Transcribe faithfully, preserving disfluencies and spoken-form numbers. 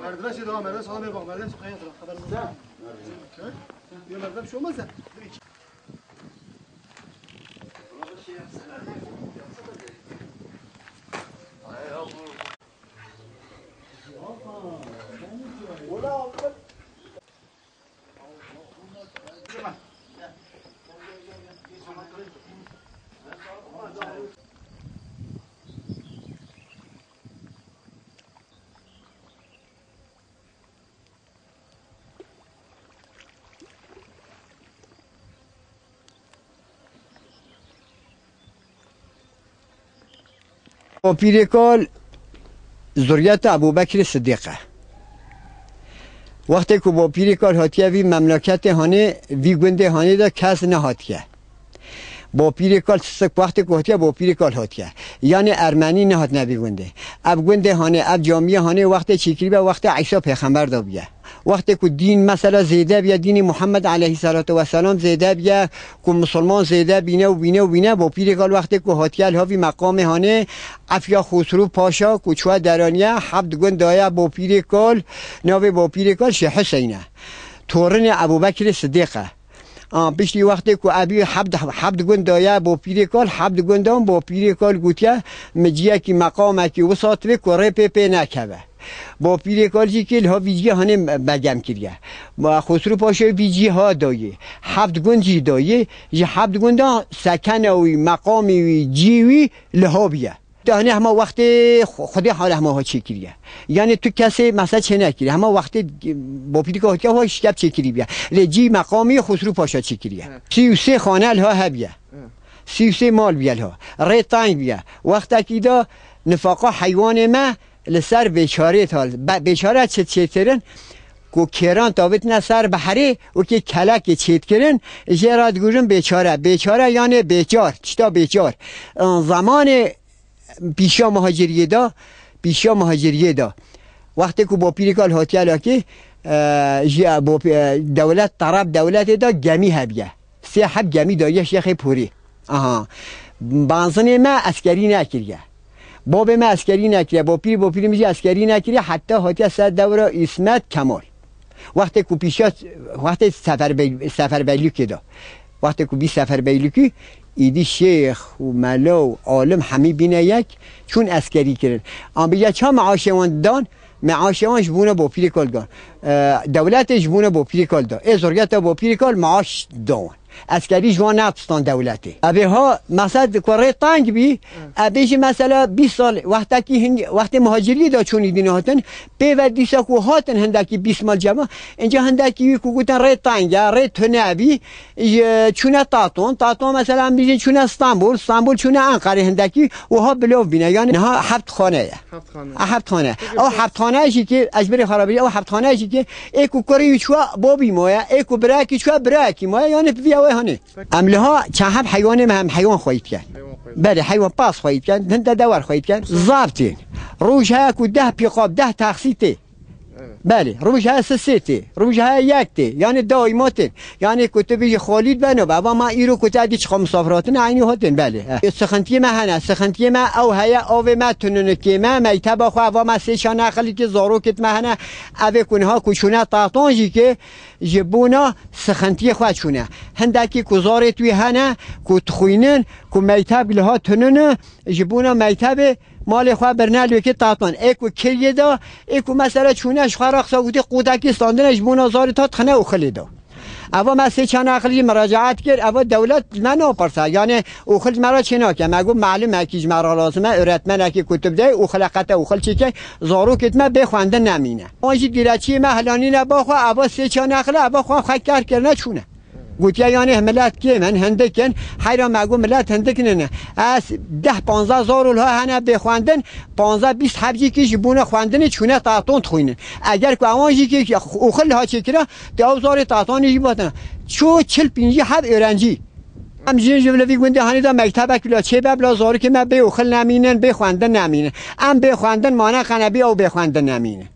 Merdiven şey devam, merdiven sağlam bir bak, merdiven sokağın yatır, haberiniz olsun. Ha? Yok, merdiven bir şey olmaz ya. Bapîrê Kal zuriyeta Ebû Bekirê Sidîq e. Wextê ku Bapîrê Kal hatiye vî memleketê hanê, vî gundê hanê de kes nehatiye. Bapîrê Kal sik wextê ku hatiye, Bapîrê Kal hatiye. Yanê Ermenî nehatine vî gundê. Ev gundê hanê, ev camiyê hanê wextê çêkirî be, wextê Îsa Pêxember de bûye. Wextê ku dîn mesela zêde bûye, dînê Muhammed aleyhisselatu vesselam zêde bûye, ku misilman zêde bîne û bîne û bîne, Bapîrê Kal wextê ku hatiye li havî meqamê hanê, Efya Xosrû Paşa ku çûye deraniye, heft gund daye Bapîrê Kal, navê Bapîrê Kal Şêx Huseyne. Torinê Ebû Bekirê Sidîq e. A, piştî wextê ku ebî heft, heft gund daye Bapîrê Kal, heft gundan Bapîrê Kal gotiye, min ciyekî meqamekî wisa divê ku rê pê pê nekeve. Bapîrê Kal jî kê li havî ciyê hanê begem kiriye. Ma Xosrû Paşayê vî cî ha dayê. Heft gund jî dayê. Ji heft gundan sekena wî, meqamê wî, cî wî li ha bûye. Danê hema wextê xu-, Xwedê hale hema ha çêkiriye. Yanî tu kesê mesela çê nekiriye. Hema wextê Bapîrê Kal hatiye ha şikep çêkirî bûye. Lê cî meqamî Xosrû Paşa çêkiriye. He. Sî û sê xane li ha hebiye. He. Sî û sê mal bûye li ha. Rê teng bûye. Wextekî de nifaqa heywanê me li ser bêçarê tal. Be-, bêçare çi çêkirin? Ku kêran tavitine ser behrê û kê kelekê çêdikirin, jê re digujin bêçare. Bêçare yanê bêçar, tişta bêçar. Zemanê pîşa muhaciriyê de, pîşa muhaciriyê de. Wextê ku Bapîrê Kal hatiye lakê, e, ji, e, Bap-, e, dewlet, teref dewletê de gemî hebiye. Sê heb gemî daye Şêxê Pûrî. Aha. Banzinê me eskerî nekiriye. Babê me eskerî nekiriye. Bapîr, bapîrê min jî eskerî nekiriye. Heta hatiye ser dewra Îsmet Kemal. Wextê ku pîşa, wextê seferbey-, seferberlîkê de. Wextê ku bî seferberlîkî, îdî şêx û mela û alim hemî bîne yek, çûn eskerî kirin. An bîye ça meaşê wan dan, meaşê wan ji bona Bapîrê Kal dan. E, dewletê ji bona Bapîrê Kal da. Ê zuriyeta Bapîrê Kal meaş da wan. Eskerî ji wan netistan dewletê. Evê ha, mesela ku rê teng bî, Hı. Evê jî mesela bîst sal, wextekî hin-, wextê muhaciriyê de çûnî dîne hatin, pê ve dîsa ku hatin hindekî bîst mal cema, înca hindekî wî ku gotin rê teng e, rê tune bî, ji, çûne Taton, Taton mesela em bîjin çûne Stenbol, Stenbol çûne Enqerê hindekî, wiha bilov bîne. Yanî niha heft xane ye. Heft xane. A, heft xane. Peki, Ew peki. Heft xane jî ki, ez birê xwe re bî, ew heft xane jî ki, ê ku kurî wî çûye, babî maye, ê ku birekî çûye, birekî maye, yanî bi vî awê hanê. Peki. Em li ha çend heb heywanê me hem heywan xweyî dikin. Heywan xweyî. Belê, heywan pas xweyî dikin, hinde dewar xweyî dikin. Zaf tên. Roj heye ku deh pîqab, deh taxsî tê. Evet. Belê, roj heye sisê tê, roj heye yek tê. Yanî daîma tên. Yanî ku tu bêjî Xalîd beno be, eva ma îro ku te dî çiqa misafir hatine, eynî hatên, belê. Eh. Sixintiyê me hene, sixintiyê me ew heye, avê me tununikê me, meyteba xwe, eva me sê çar nexilîkê zarokêt me hene, evê ku niha ku çûne Taton jî ki, ji bona sixintiyê xwe çûne. Hindekî ku zarêt wî hene, ku dixwînin, ku meyteb li ha tunine, ji bona meytebê malê xwe birine lêkê Taton. Ê ku kiriyê de, ê ku mesela çûne ji xwe re qisa gotî, qutekî standine ji bona zarê ta dixine oxilê de. Eva me sê çar nexilî miracaet kir, eva dewlet me napirse. Yanî oxil ji me re çê nake. Me got, melimekî ji me re lazim e, öğretmenekî ku tu bideyî, oxile qete oxil çêke, zarokêt me bê xwendin nemîne. Wan jî dîreçiyê me hilanîne ba xwe, eva sê çar nexile, eva xwe xwe kar kirine çûne. Gotiye, yanî milet kêm in, hindik in. Heyra me got, milet hindik nîne. Ez deh panzdeh zarok hene bê xwendin, panzdeh bîst heb jî kî ji bûne xwendinê çûne Tehran dixwînin. Eger ku ewan jî kî oxil ha çêkira, di ew zarê Tehranê jî batin. Çû çil pêncî heb öğrenci. Em jî ji vî gundê hanî de mektebek bila çêbe bila zarokê me bê oxil nemînin, bê xwendin nemînin. Em bê xwendin mane qenebî ew bê xwendin nemînin.